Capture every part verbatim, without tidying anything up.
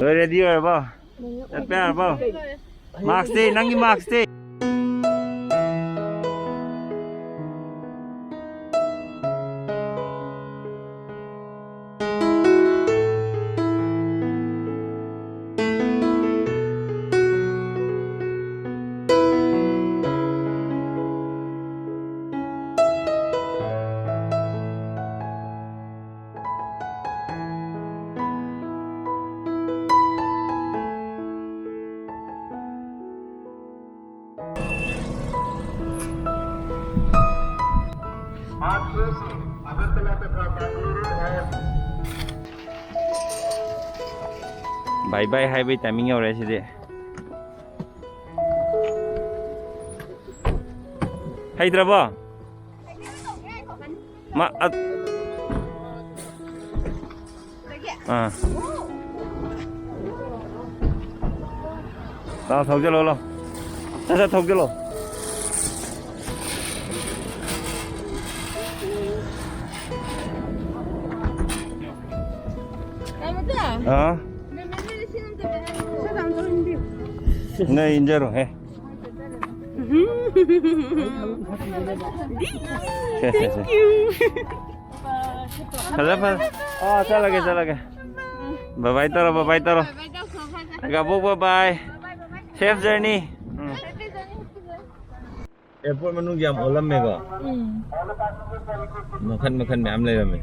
ꯂꯣꯏ ꯔꯦꯗꯤ ꯑꯣꯏꯔꯕꯣ? ꯆꯠꯄ ꯌꯥꯔꯕꯣ? ꯃꯥꯛꯁꯇꯤ, ꯅꯪꯒꯤ ꯃꯥꯛꯁꯇꯤ? ꯕꯥꯏ ꯕꯥꯏ ꯍꯥꯏꯕꯩ ꯇꯥꯏꯃꯤꯡ ꯌꯧꯔꯦ ꯁꯤꯗꯤ꯫ ꯍꯩꯇ꯭ꯔꯕꯣ? ꯃꯥ, ꯑ-, ꯑꯥ꯫ ꯂꯥꯎ, ꯊꯧꯖꯤꯜꯂꯣ, ꯂꯥꯎ꯫ ꯁꯠ ꯁꯠ ꯊꯧꯖꯤꯜꯂꯣ꯫ ꯑꯥ꯫ ꯅ ꯏꯟꯖꯔꯣ, ꯍꯦ꯫ ꯁꯦ, ꯁꯦ, ꯁꯦ꯫ ꯐꯖ, ꯐꯖ꯫ ꯑꯥ, ꯆꯠꯂꯒꯦ, ꯆꯠꯂꯒꯦ꯫ Bye bye ꯇꯧꯔꯣ, bye bye ꯇꯧꯔꯣ꯫ ꯑꯒꯥꯕꯣꯛ bye bye꯫ Safe journey꯫ ꯎꯝ꯫ Airport ꯃꯅꯨꯡꯁꯦ ꯌꯥꯝ ꯑꯣꯜꯂꯝꯃꯦꯀꯣ꯫ ꯎꯝ꯫ ꯃꯈꯟ ꯃꯈꯟ ꯃꯌꯥꯝ ꯂꯩꯔꯝꯃꯦ꯫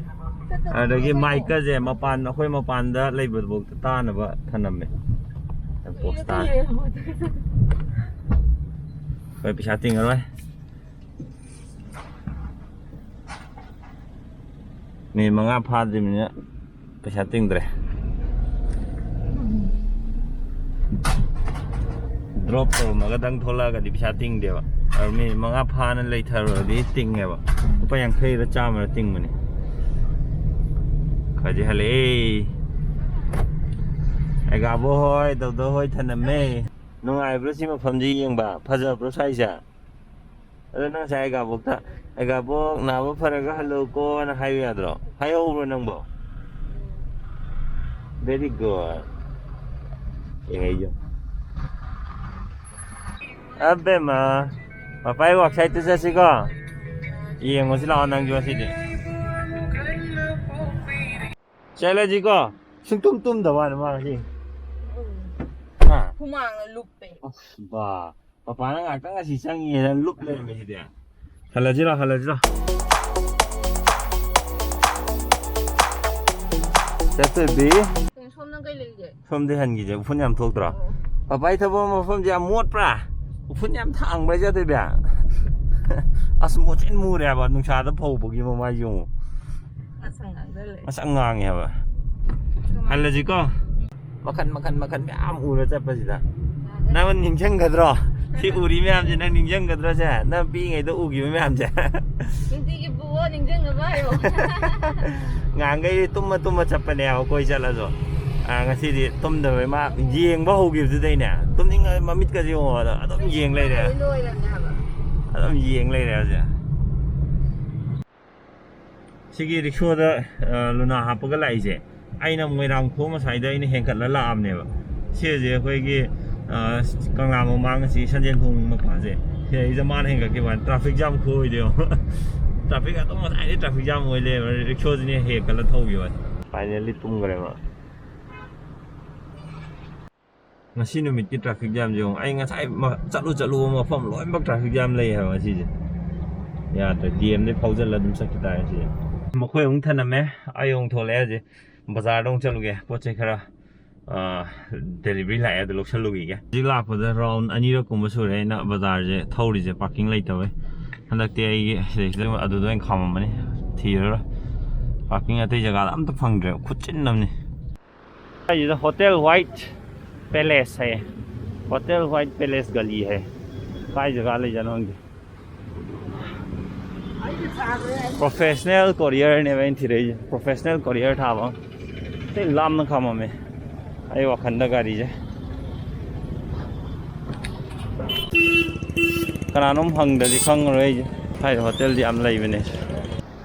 ꯑꯗꯒꯤ ꯃꯥꯏꯛꯀꯁꯦ ꯃꯄꯥꯟ, ꯑꯩꯈꯣꯏ ꯃꯄꯥꯟꯗ ꯂꯩꯕꯐꯥꯎꯗ ꯇꯥꯅꯕ ꯊꯅꯝꯃꯦ꯫ ꯌꯥꯝ ꯄꯣꯁ ꯇꯥꯔꯦ꯫ ꯍꯣꯏ, ꯄꯩꯁꯥ ꯇꯤꯡꯉꯔꯣꯏ꯫ ꯃꯤꯅꯤꯠ ꯃꯉꯥ ꯐꯥꯗ꯭ꯔꯤꯕꯅꯤꯅ ꯄꯩꯁꯥ ꯇꯤꯡꯗ꯭ꯔꯦ꯫ Drop ꯇꯧꯔꯝꯃꯒꯗꯪ ꯊꯣꯛꯂꯛꯑꯒꯗꯤ ꯄꯩꯁꯥ ꯇꯤꯡꯗꯦꯕ꯫ ꯑꯗꯨ ꯃꯤꯅꯤꯠ ꯃꯉꯥ ꯐꯥꯅ ꯂꯩꯊꯔꯨꯔꯗꯤ ꯇꯤꯡꯉꯦꯕ꯫ ꯂꯨꯄꯥ ꯌꯥꯡꯈꯩꯔ ꯆꯥꯝꯃꯔ ꯇꯤꯡꯕꯅꯤ꯫ ꯈꯔꯗꯤ ꯍꯜꯂꯛꯑꯦ꯫ ꯑꯩꯒꯥꯕꯣ ꯍꯣꯏ, ꯗꯧꯗꯧ ꯍꯣꯏ ꯊꯅꯝꯃꯦ꯫ ꯅꯨꯡꯉꯥꯏꯕ꯭ꯔꯣ ꯁꯤ ꯃꯐꯝꯁꯤ ꯌꯦꯡꯕ? ꯐꯖꯕ꯭ꯔꯣ ꯁ꯭ꯋꯥꯏꯁꯦ? ꯑꯗꯣ ꯅꯪ ꯉꯁꯥꯏ ꯑꯩꯒꯥꯕꯣꯛꯇ, "ꯑꯩꯒꯥꯕꯣꯛ, ꯅꯥꯕ ꯐꯔꯒ ꯍꯜꯂꯛꯎꯀꯣꯅ" ꯍꯥꯏꯌꯨ ꯌꯥꯗ꯭ꯔꯣ? ꯍꯥꯏꯍꯧꯕ꯭ꯔꯣ ꯅꯪꯕꯣ? Very good꯫ ꯌꯦꯡꯉꯛꯏꯁꯦ꯫ ꯑꯕꯦꯝꯃ, ꯄꯄꯥꯏ work site ꯇ ꯆꯠꯁꯤꯀꯣ? ꯌꯦꯡꯉꯨꯁꯤ ꯂꯥꯛꯑꯣ ꯅꯪꯁꯨ ꯉꯁꯤꯗꯤ꯫ ꯆꯠꯂꯁꯤꯀꯣ? ꯁꯨꯡꯇꯨꯝ ꯇꯨꯝꯗꯕ ꯋꯥꯅꯤ ꯃꯥ ꯉꯁꯤ꯫ ꯍꯥ? ꯍꯨꯃꯥꯡꯅ ꯂꯨꯞꯄꯦ꯫ ꯑꯁ, ꯕꯥ꯫ ꯄꯄꯥꯅ ꯉꯥꯛꯇꯪ ꯑꯁꯤ ꯆꯪꯉꯦꯅ ꯂꯨꯞ ꯂꯩꯔꯝꯃꯦ ꯁꯤꯗꯤ꯫ ꯍꯜꯂꯁꯤꯔꯣ, ꯍꯜꯂꯁꯤꯔꯣ꯫ ꯆꯠꯇꯣꯏꯕꯤ꯫ ꯀꯩꯅꯣ, ꯁꯣꯝꯅ ꯀꯩ ꯂꯩꯒꯦ? ꯁꯣꯝꯗꯩ ꯍꯟꯈꯤꯁꯦ, ꯎꯐꯨꯟ ꯌꯥꯝ ꯊꯣꯛꯇ꯭ꯔꯣ? ꯑꯣ꯫ ꯄꯄꯥꯏ ꯊꯕꯛ ꯃꯐꯝꯁꯦ ꯌꯥꯝ ꯃꯣꯠꯄ꯭ꯔꯥ? ꯎꯐꯨꯟ ꯌꯥꯝ ꯊꯥꯡꯕ꯭ꯔꯥ ꯆꯠꯇꯣꯏꯕꯤ? ꯑꯁ, ꯃꯣꯠꯁꯤꯟ ꯃꯨꯔꯦ ꯍꯥꯏꯕ, ꯅꯨꯡꯁꯥꯗ ꯐꯧꯕꯒꯤ ꯃꯃꯥꯏꯁꯦ ꯌꯦꯡꯉꯨ꯫ ꯃꯁꯛ ꯉꯥꯡꯗ ꯂꯩ꯫ ꯃꯁꯛ ꯉꯥꯡꯉꯦ ꯍꯥꯏꯕ꯫ ꯀꯃꯥꯏ? ꯍꯜꯂꯁꯤꯀꯣ? ꯎꯝ꯫ ꯃꯈꯟ, ꯃꯈꯟ, ꯃꯈꯟ ꯃꯌꯥꯝ ꯎꯔ ꯆꯠꯄꯁꯤꯗ꯫ ꯌꯥꯔꯦ꯫ ꯅꯪ ꯅꯤꯡꯁꯤꯡꯒꯗ꯭ꯔꯣ? ꯁꯤ ꯎꯔꯤ ꯃꯌꯥꯝꯁꯦ ꯅꯪ ꯅꯤꯡꯁꯤꯡꯒꯗ꯭ꯔꯣ ꯁꯦ? ꯅꯪ ꯄꯤꯛꯏꯉꯩꯗ ꯎꯈꯤꯕ ꯃꯌꯥꯝꯁꯦ꯫ ꯅꯨꯡꯇꯤꯒꯤ ꯄꯨꯑꯣ, ꯅꯤꯡꯁꯤꯡꯅꯕ ꯍꯥꯏꯌꯣ꯫ ꯉꯍꯥꯟꯈꯩꯗꯤ ꯇꯨꯝꯃ ꯇꯨꯝꯃ ꯆꯠꯄꯅꯦꯕ ꯀꯣꯏ ꯆꯠꯂꯁꯨ꯫ ꯑꯥ, ꯉꯁꯤꯗꯤ ꯇꯨꯝꯗꯕꯩ ꯃꯥ ꯌꯦꯡꯕ ꯍꯧꯈꯤꯕꯗꯨꯗꯩꯅꯦ, ꯇꯨꯝꯅꯤꯡꯉ ꯃꯃꯤꯠꯀꯁꯦ ꯌꯦꯡꯉꯣ, ꯑꯗꯨꯝ ꯌꯦꯡ ꯂꯩꯔꯦ꯫ ꯂꯣꯏꯔꯕꯅꯦ ꯍꯥꯏꯕ꯫ ꯑꯗꯨꯝ ꯌꯦꯡ ꯂꯩꯔꯦ ꯍꯧꯖꯤꯛ꯫ ꯁꯤꯒꯤ ꯔꯤꯛꯁꯣꯗ, ꯑ, ꯂꯨꯅꯥ ꯍꯥꯞꯄꯒ ꯂꯥꯛꯏꯁꯦ, ꯑꯩꯅ ꯃꯣꯏꯔꯥꯡꯈꯣꯝ ꯑꯁ꯭ꯋꯥꯏꯗ ꯑꯩꯅ ꯍꯦꯟꯀꯠꯂ ꯂꯥꯛꯑꯕꯅꯦꯕ꯫ ꯁꯤ ꯍꯧꯖꯤꯛ ꯑꯩꯈꯣꯏꯒꯤ, ꯑ, ꯀꯪꯂꯥ ꯃꯃꯥꯡ ꯑꯁꯤ ꯁꯟꯖꯦꯟ ꯊꯣꯡ ꯃꯄꯥꯁꯦ, ꯁꯤꯗꯩꯁꯤꯗ ꯃꯥꯅ ꯍꯦꯟꯒꯠꯈꯤꯕ ꯋꯥꯅꯤ꯫ Traffic jam ꯈꯨꯑꯣꯏꯗꯣ ꯌꯦꯡꯉꯣ꯫ Traffic ꯑꯗꯨꯝ ꯉꯁꯥꯏꯗꯩ traffic jam ꯑꯣꯏ ꯂꯩꯔꯦꯕ, ꯔꯤꯛꯁꯣꯁꯤꯅ ꯍꯦꯛ ꯀꯜꯂ ꯊꯧꯈꯤꯕ ꯋꯥꯅꯤ꯫ Finally ꯇꯨꯝꯈ꯭ꯔꯦ ꯃꯥ꯫ ꯉꯁꯤ ꯅꯨꯃꯤꯠꯀꯤ traffic jamꯁꯦ ꯌꯦꯡꯉꯨ꯫ ꯑꯩ ꯉꯁꯥꯏ ꯃ-, ꯆꯠꯂꯨ ꯆꯠꯂꯨꯕ ꯃꯐꯝ ꯂꯣꯏꯅꯃꯛ traffic jam ꯂꯩ ꯍꯥꯏꯕ ꯉꯁꯤꯁꯦ꯫ ꯌꯥꯗ꯭ꯔꯦ, D Mꯗꯩ ꯐꯥꯎꯖꯜꯂ ꯑꯗꯨꯝ ꯆꯠꯈꯤ ꯇꯥꯔꯦ ꯉꯁꯤꯁꯦ꯫ ꯃꯈꯣꯏ ꯑꯃꯨꯛ ꯊꯅꯝꯃꯦ, ꯑꯩ ꯑꯃꯨꯛ ꯊꯣꯛꯂꯛꯑꯦ ꯍꯧꯖꯤꯛ꯫ ꯕꯖꯥꯔꯗ ꯑꯃꯨꯛ ꯆꯠꯂꯨꯒꯦ, ꯄꯣꯠ ꯆꯩ ꯈꯔ, ꯑ, delivery ꯂꯥꯛꯑꯦ, ꯑꯗꯨ ꯂꯧꯁꯜꯂꯨꯈꯤꯒꯦ꯫ ꯍꯧꯖꯤꯛ ꯂꯥꯛꯄꯗ round ꯑꯅꯤꯔꯛ ꯀꯨꯝꯕ ꯁꯨꯔꯦ ꯑꯩꯅ ꯕꯖꯥꯔꯁꯦ ꯊꯧꯔꯤꯁꯦ, parking ꯂꯩꯇꯕꯩ꯫ ꯍꯟꯗꯛꯇꯤ ꯑꯩꯒꯤ ꯁꯤꯗꯩꯁꯤꯗ ꯑꯗꯨꯗ ꯑꯣꯏꯅ ꯈꯥꯝꯃꯝꯃꯅꯤ, ꯊꯤꯔꯔꯣꯏ꯫ Parking ꯑꯇꯩ ꯖꯒꯥꯗ ꯑꯝꯇ ꯐꯪꯗ꯭ꯔꯦ, ꯈꯨꯠꯆꯤꯟ ꯑꯃꯅꯤ꯫ ꯁꯤꯗ Hotel White Palace ꯍꯥꯏꯌꯦ꯫ Hotel White Palace ꯒꯂꯤ ꯍꯥꯏ꯫ ꯀꯥꯏ ꯖꯒꯥ ꯂꯩꯖꯥꯠꯅꯣ ꯈꯪꯗꯦ꯫ Professional courierꯅꯦꯕ ꯑꯩꯅ ꯊꯤꯔꯛꯏꯁꯦ, professional courier ꯊꯥꯕ ꯑꯃ꯫ ꯑꯇꯩ ꯂꯥꯞꯅ ꯈꯥꯝꯃꯝꯃꯦ ꯑꯩ ꯋꯥꯈꯟꯗ ꯒꯥꯔꯤꯁꯦ꯫ ꯀꯅꯥꯅꯣꯝ ꯍꯪꯗꯗꯤ ꯈꯪꯉꯔꯣꯏ ꯑꯩꯁꯦ꯫ ꯁ꯭ꯋꯥꯏꯗ hotelꯗꯤ ꯌꯥꯝ ꯂꯩꯕꯅꯦ꯫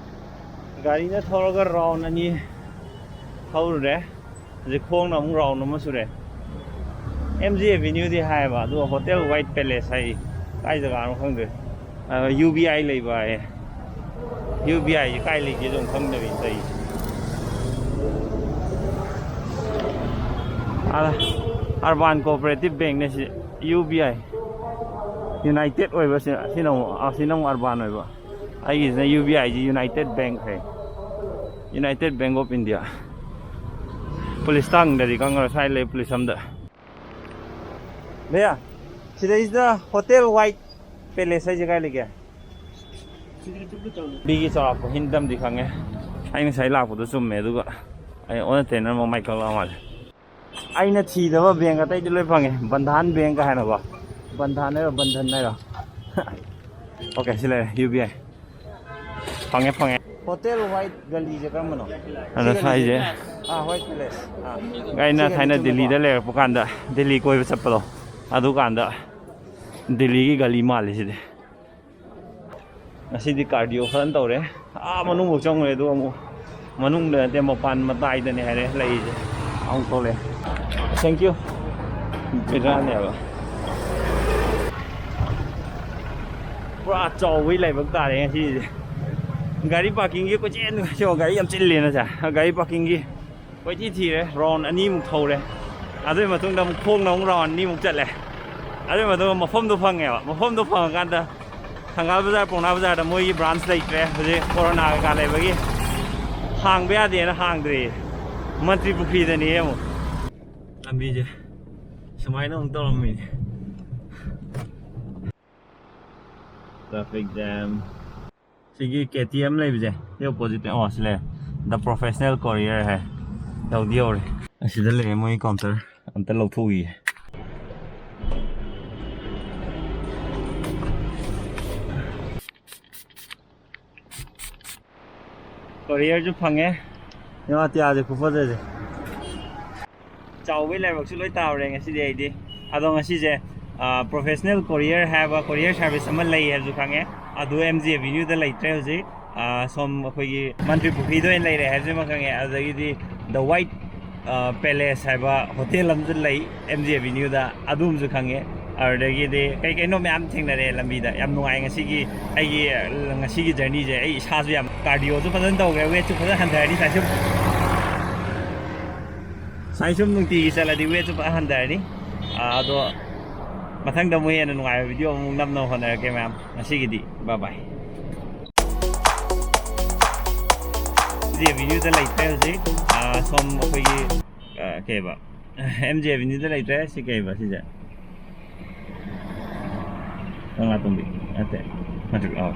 ꯒꯥꯔꯤꯅ ꯊꯧꯔꯒ round ꯑꯅꯤ ꯊꯧꯔꯨꯔꯦ꯫ ꯍꯧꯖꯤꯛ ꯈꯣꯡꯅ ꯑꯃꯨꯛ round ꯑꯃ ꯁꯨꯔꯦ꯫ M G Avenueꯗꯤ ꯍꯥꯏꯌꯦꯕ, ꯑꯗꯨꯒ Hotel White Palace ꯍꯥꯏ꯫ ꯀꯥꯏ ꯖꯒꯥꯅꯣ ꯈꯪꯗ꯭ꯔꯦ꯫ ꯑ, U B I ꯂꯩꯕ ꯍꯥꯏꯌꯦ꯫ U B Iꯁꯦ ꯀꯥꯏ ꯂꯩꯒꯦ ꯑꯗꯨꯝ ꯈꯪꯗꯕꯤ ꯇꯧꯔꯤꯁꯦ꯫ ꯑ, Urban Cooperative Bankꯅꯦ ꯁꯤ, U B I꯫ United ꯑꯣꯏꯕ ꯁꯤ-, ꯁꯤꯅ ꯑꯃꯨꯛ, ꯑ, ꯁꯤꯅ ꯑꯃꯨꯛ Urban ꯑꯣꯏꯕ꯫ ꯑꯩꯒꯤꯁꯤꯅ U B Iꯁꯤ United Bank high. United Bank of India꯫ Policeꯇ ꯍꯪꯗ꯭ꯔꯗꯤ ꯈꯪꯉꯔꯣꯏ, ꯁ꯭ꯋꯥꯏ ꯂꯩ police ꯑꯝꯗ꯫ ꯚꯩꯌꯥ, ꯁꯤꯗꯩꯁꯤꯗ Hotel White Palace ꯍꯥꯏꯁꯦ ꯀꯥꯏ ꯂꯩꯒꯦ? ꯂꯝꯕꯤꯒꯤ ꯆꯥꯎꯔꯥꯛꯄ hint ꯑꯃꯗꯤ ꯈꯪꯉꯦ꯫ ꯑꯩ ꯉꯁꯥꯏ ꯂꯥꯛꯄꯗꯣ ꯆꯨꯝꯃꯦ, ꯑꯗꯨꯒ ꯑꯩ ꯑꯣꯟꯅ ꯇꯩꯅꯅ ꯃꯃꯥꯏ ꯀꯛꯂꯛꯑ ꯃꯥꯜꯂꯦ꯫ ꯑꯩꯅ ꯊꯤꯗꯕ bank ꯑꯇꯩꯗꯤ ꯂꯣꯏ ꯐꯪꯉꯦ꯫ ꯕꯟꯙꯥꯟ bank ꯀ ꯍꯥꯏꯅꯀꯣ꯫ ꯕꯟꯙꯥꯟ ꯍꯥꯏꯔꯣ, ꯕꯟꯙꯟ ꯍꯥꯏꯔꯣ? Okay, ꯁꯤ ꯂꯩꯔꯦ, U B I꯫ ꯐꯪꯉꯦ, ꯐꯪꯉꯦ꯫ Hotel White ꯒꯂꯤꯁꯦ ꯀꯔꯝꯕꯅꯣ? ꯑꯗꯣ ꯁꯤ ꯒꯂꯤꯁꯦ? ꯁ꯭ꯋꯥꯏꯁꯦ ꯑꯥ, White Palace꯫ ꯑꯥ꯫ ꯑꯩꯅ ꯁꯤ ꯒꯂꯤ ꯊꯥꯏꯅ ꯆꯨꯝꯃꯦꯀꯣ? ꯗꯤꯜꯂꯤꯗ ꯂꯩꯔꯛꯄ ꯀꯥꯟꯗ ꯗꯤꯜꯂꯤ ꯀꯣꯏꯕ ꯆꯠꯄꯗꯣ, ꯑꯗꯨꯀꯥꯟꯗ ꯗꯤꯜꯂꯤꯒꯤ ꯒꯂꯤ ꯃꯥꯜꯂꯤ ꯁꯤꯗꯤ꯫ ꯉꯁꯤꯗꯤ cardio ꯐꯖꯅ ꯇꯧꯔꯦ꯫ ꯑꯥ ꯃꯅꯨꯡꯐꯥꯎ ꯆꯪꯉꯨꯔꯦ, ꯑꯗꯨꯒ ꯑꯃꯨꯛ ꯃꯅꯨꯡꯗ ꯅꯠꯇꯦ, ꯃꯄꯥꯟ ꯃꯇꯥꯏꯗꯅꯦ ꯍꯥꯏꯔꯦ ꯂꯩꯔꯤꯁꯦ꯫ ꯑꯃꯨꯛ ꯊꯣꯛꯂꯛꯑꯦ꯫ Thank you꯫ ꯕꯦꯔꯥꯅꯦꯕ꯫ ꯄꯨꯔꯥ ꯆꯥꯎꯕꯒꯤ ꯂꯥꯏꯕꯛ ꯇꯥꯔꯦ ꯉꯁꯤꯁꯦ꯫ ꯒꯥꯔꯤ parkingꯒꯤ ꯀꯣꯏꯆꯦꯟ ꯆꯦꯟ-, ꯒꯥꯔꯤ ꯌꯥꯝ ꯆꯤꯜꯂꯦꯅ ꯁꯦ꯫ ꯒꯥꯔꯤ parkingꯒꯤ ꯀꯣꯏꯊꯤ ꯊꯤꯔꯦ, round ꯑꯅꯤꯃꯨꯛ ꯊꯧꯔꯦ꯫ ꯑꯗꯨꯒꯤ ꯃꯇꯨꯡꯗ ꯑꯃꯨꯛ ꯈꯣꯡꯅ ꯑꯃꯨꯛ ꯔꯥꯎꯟ ꯑꯅꯤꯃꯨꯛ ꯆꯠꯂꯦ꯫ ꯑꯗꯨꯒꯤ ꯃꯇꯨꯡꯗ ꯃꯐꯝꯗꯣ ꯐꯪꯉꯦꯕ꯫ ꯃꯐꯝꯗꯣ ꯐꯪꯉꯀꯥꯟꯗ ꯊꯪꯒꯥꯜ ꯕꯖꯥꯔ, ꯄꯥꯎꯅꯥ ꯕꯖꯥꯔꯗ ꯃꯣꯏꯒꯤ ꯕ꯭ꯔꯥꯟꯁ ꯂꯩꯇ꯭ꯔꯦ ꯍꯧꯖꯤꯛ, ꯀꯣꯔꯣꯅꯥ ꯀꯩꯀꯥ ꯂꯩꯕꯒꯤ꯫ ꯍꯥꯡꯕ ꯌꯥꯗꯦꯅ ꯍꯥꯡꯗ꯭ꯔꯦ꯫ ꯃꯟꯇ꯭ꯔꯤ ꯄꯨꯈ꯭ꯔꯤꯗꯅꯦ ꯑꯃꯨꯛ꯫ ꯂꯝꯕꯤꯁꯦ ꯁꯨꯃꯥꯏꯅ ꯑꯃꯨꯛ ꯇꯧꯔꯝꯃꯤꯅꯦ꯫ Traffic jam꯫ ꯁꯤꯒꯤ ꯀꯦ ꯇꯤ ꯑꯦꯝ ꯂꯩꯕꯁꯦ, ꯁꯤ ꯑꯣꯄꯣꯖꯤꯠꯇ, ꯑꯣ, ꯁꯤ ꯂꯩꯔꯦ꯫ The Professional Courier ꯍꯥꯏ꯫ ꯌꯧꯗꯤ ꯌꯧꯔꯦ꯫ ꯑꯁꯤꯗ ꯂꯩꯔꯦ ꯃꯣꯏ ꯀꯥꯎꯟꯇꯔ꯫ ꯑꯝꯇ ꯂꯧꯊꯣꯛꯎꯈꯤꯒꯦ꯫ ꯀꯣꯔꯤꯌꯔꯁꯨ ꯐꯪꯉꯦ꯫ ꯌꯦꯡꯉꯣ, ꯑꯇꯤꯌꯥꯁꯦ ꯈꯨꯐꯖꯁꯦ꯫ ꯆꯥꯎꯕꯩ ꯂꯥꯏꯕꯛꯁꯨ ꯂꯣꯏ ꯇꯥꯔꯨꯔꯦ ꯉꯁꯤꯗꯤ ꯑꯩꯗꯤ꯫ ꯑꯗꯣ ꯉꯁꯤꯁꯦ, ꯑ, Professional Courier ꯍꯥꯏꯕ ꯀꯣꯔꯤꯌꯔ ꯁꯥꯔꯚꯤꯁ ꯑꯃ ꯂꯩ ꯍꯥꯏꯕꯁꯨ ꯈꯪꯉꯦ꯫ ꯑꯗꯨ ꯑꯦꯝ ꯖꯤ ꯑꯦꯚꯤꯅ꯭ꯌꯨꯗ ꯂꯩꯇ꯭ꯔꯦ ꯍꯧꯖꯤꯛ꯫ ꯑ, ꯁꯣꯝ ꯑꯩꯈꯣꯏꯒꯤ ꯃꯟꯇ꯭ꯔꯤ ꯄꯨꯈ꯭ꯔꯤꯗ ꯑꯣꯏꯅ ꯂꯩꯔꯦ ꯍꯥꯏꯕꯁꯤꯃ ꯈꯪꯉꯦ꯫ ꯑꯗꯨꯗꯒꯤꯗꯤ The White, ꯑ, Palace ꯍꯥꯏꯕ ꯍꯣꯇꯦꯜ ꯑꯃꯁꯨ ꯂꯩ ꯑꯦꯝ ꯖꯤ ꯑꯦꯚꯤꯅ꯭ꯌꯨꯗ, ꯑꯗꯨ ꯑꯃꯁꯨ ꯈꯪꯉꯦ꯫ ꯑꯗꯨꯗꯒꯤꯗꯤ ꯀꯩ ꯀꯩꯅꯣ ꯃꯌꯥꯝ ꯊꯦꯡꯅꯔꯦ ꯂꯝꯕꯤꯗ꯫ ꯌꯥꯝ ꯅꯨꯡꯉꯥꯏ ꯉꯁꯤꯒꯤ ꯑꯩꯒꯤ, ꯑ, ꯉꯁꯤꯒꯤ ꯖꯔꯅꯤꯁꯦ꯫ ꯑꯩ ꯏꯁꯥꯁꯨ ꯌꯥꯝ ꯀꯥꯔꯗꯤꯑꯣꯁꯨ ꯐꯖꯅ ꯇꯧꯈ꯭ꯔꯦ, ꯋꯦꯠꯁꯨ ꯐꯖꯅ ꯍꯟꯊꯔꯅꯤ ꯁꯥꯏꯁꯨꯝ꯫ ꯁꯥꯏꯁꯨꯝ ꯅꯨꯡꯇꯤꯒꯤ ꯆꯠꯂꯗꯤ ꯋꯦꯠꯁꯨ ꯐꯖꯅ ꯍꯟꯊꯔꯅꯤ꯫ ꯑ, ꯑꯗꯣ ꯃꯊꯪꯗ ꯑꯃꯨꯛ ꯍꯦꯟꯅ ꯅꯨꯡꯉꯥꯏꯕ ꯚꯤꯗꯤꯑꯣ ꯑꯃꯨꯛ ꯅꯝꯅꯕ ꯍꯣꯠꯅꯔꯛꯀꯦ ꯃꯌꯥꯝ꯫ ꯉꯁꯤꯒꯤꯗꯤ bye bye꯫ ꯑꯦꯝ ꯖꯤ ꯑꯦꯚꯤꯅ꯭ꯌꯨꯗ ꯂꯩꯇ꯭ꯔꯦ ꯍꯧꯖꯤꯛ꯫ ꯑ, ꯁꯣꯝ ꯑꯩꯈꯣꯏꯒꯤ, ꯑ, ꯀꯩꯕ, ꯑꯦꯝ ꯖꯤ ꯑꯦꯚꯤꯅ꯭ꯌꯨꯗ ꯂꯩꯇ꯭ꯔꯦ꯫ ꯁꯤ ꯀꯩꯕ ꯁꯤꯁꯦ? ꯀꯪꯂꯥꯇꯣꯡꯕꯤ ꯅꯠꯇꯦ, ꯅꯠꯇ꯭ꯔꯣ? ꯑꯧ꯫